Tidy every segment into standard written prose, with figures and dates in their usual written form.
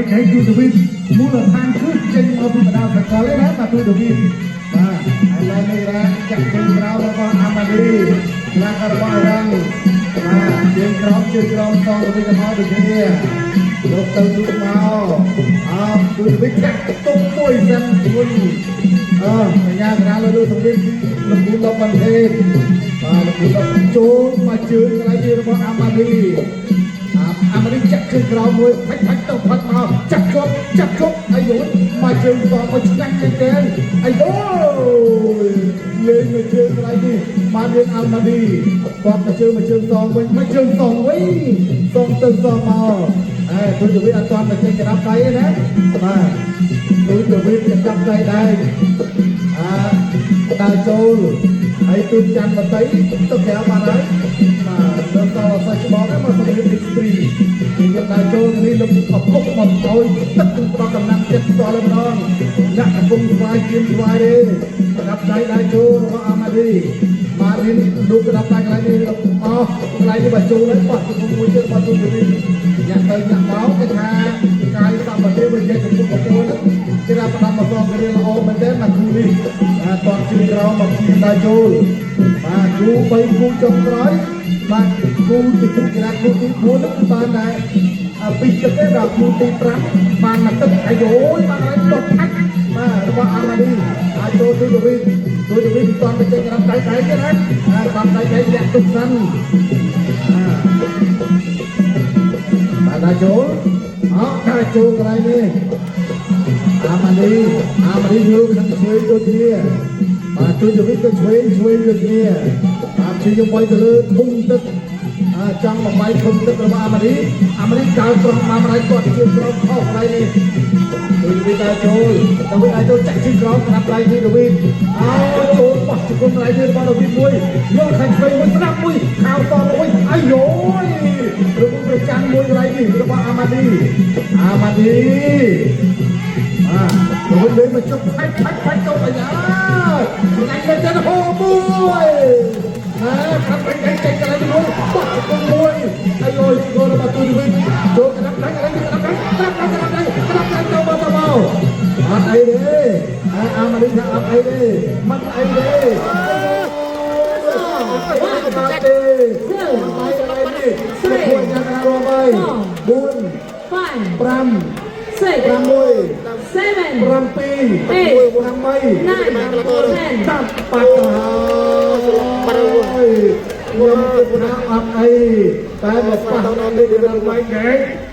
ដៃទូទៅវិញមូលដ្ឋានគឺចេញមកពីបណ្ដាសកលឯណាបាទទូទៅវិញបាទឥឡូវនេះរ៉ាចាក់ជើងក្រោមរបស់អាម៉ាឌីឡារបស់អ៊ីរ៉ង់បាទជើងក្រោមជើងក្រោមសងទៅវិញទៅមកដូចគ្នាលោកទៅទូមកអោទូទៅវិញចាក់ទុកមួយសិនមុនអើកញ្ញាកណាលើលើសម្លេងលំគូលបន្ថេបាទលំគូលចូលមកជើងកន្លែងនេះរបស់អាម៉ាឌី អាមេរិកចាក់ជើងក្រោមមួយផាច់ផាច់ទៅផាច់មកចាក់ជាប់ចាក់ជាប់អាយមកជើងសងមកឆ្ងាញ់មែនទែនអាយលេងមកជើងកន្លែងនេះបានរៀនអាល់ម៉ាឌីគាត់មកជើងមកជើងសងវិញមកជើងសងវិញសងទៅសងមកអែទូទៅវាអត់ទាន់មកចេញក្តាប់ដៃទេណាបាទទូទៅវាចាប់ដៃដែរអាដើរចូលហើយទូច័ន្ទមតីទៅក្រៅបានហើយបាទដល់តសាច់ច្បងមកសម្រាប់ X3 គេយកដើរចូលនេះលោកអពុកមកឲ្យទឹកនឹងផ្ដល់កំណាំចិត្តផ្ទាល់ម្ដងអ្នកកំពុងស្វាយជាងស្វាយទេក្តាប់ដៃដើរចូលរបស់អាម៉ាឌីម៉ារីនលោកក្តាប់ដៃកន្លែងនេះអស់កន្លែងនេះបើចូលហើយបោះជង្គង់មួយទៀតបោះទូទៅវិញញ៉ាក់ទៅញ៉ាក់មកគេថាកាយសម្បត្តិវិញនិយាយកំពុងកំពុងគេថាផ្ដាំមកសងគ្នាល្អមែនទេមកគូនេះបាទតជើងក្រោមមកជាដើរចូលបាទគូ3គូចុងក្រោយបាទគូទីគេថាគូទី4នោះគឺបានដែរពីទឹកទេដល់គូទី5បានមកទឹកអាយយបានហើយតបផាច់បាទរបស់អាម៉ាឌីអាចចូលទូទៅវិញទូទៅវិញមិនតាន់ទៅចេញក្រាបដៃដៃទេណាក្រាបដៃដៃលាក់ទុកសិនបាទដល់ចូលអោដល់ចូលកន្លែងនេះអាម៉ាឌីអាម៉ាឌីយល់ខាងឆ្វេងដូចគ្នាបាទជួយទៅវិញក៏ឆ្វេងឆ្វេងដូចគ្នាបាទជួយយកវាយទៅលើធុងទឹកអាចង់បំបីធុងទឹករបស់អាម៉ាឌីអាម៉ាឌីកើត្រង់មកម្ដាយគាត់ជាក្រោមខុសកន្លែងនេះជួយទៅវិញដល់ចូលទៅវិញអាចចូលចាក់ជើងក្រោមក្តាប់ដៃនេះទៅវិញអោចូលបោះជង្គង់កន្លែងនេះរបស់ទៅវិញមួយយកខាងឆ្វេងមួយស្ដាប់មួយខោតមួយអាយយរបស់ប្រចាំមួយកន្លែងនេះរបស់អាម៉ាឌីអាម៉ាឌីបាទទៅវិញលេងមកចុះផាច់ផាច់ផាច់ទៅអាយ៉ាឆ្ងាញ់មែនទេហូមួយណាខាត់ដៃចេញកន្លែងនេះមួយបោះជង្គង់មួយអាយយចូលរបស់ទូទៅវិញចូលក្តាប់ដៃកន្លែងនេះក្តាប់ដៃក្តាប់ដៃក្តាប់ដៃក្តាប់ដៃទៅមកទៅមកអត់អីទេអាម៉ាឌីថាអត់អីទេមិនអីទេអត់ទេកន្លែងនេះគួរយ៉ាងណារាប់ហើយ4 5 5 6 6 7 7 8 8 9 10 10បាត់ទៅហើយខ្ញុំគិតថាអត់អីតែមកប៉ះនេះគឺដល់វាយកែ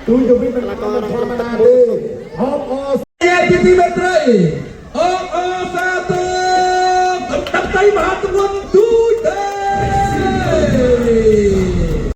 ទូទៅវិញមិនធម្មតាទេហបអ ជាទីមេត្រីអបអសាទរកណ្ដាប់ដៃមហាទងន់ទូ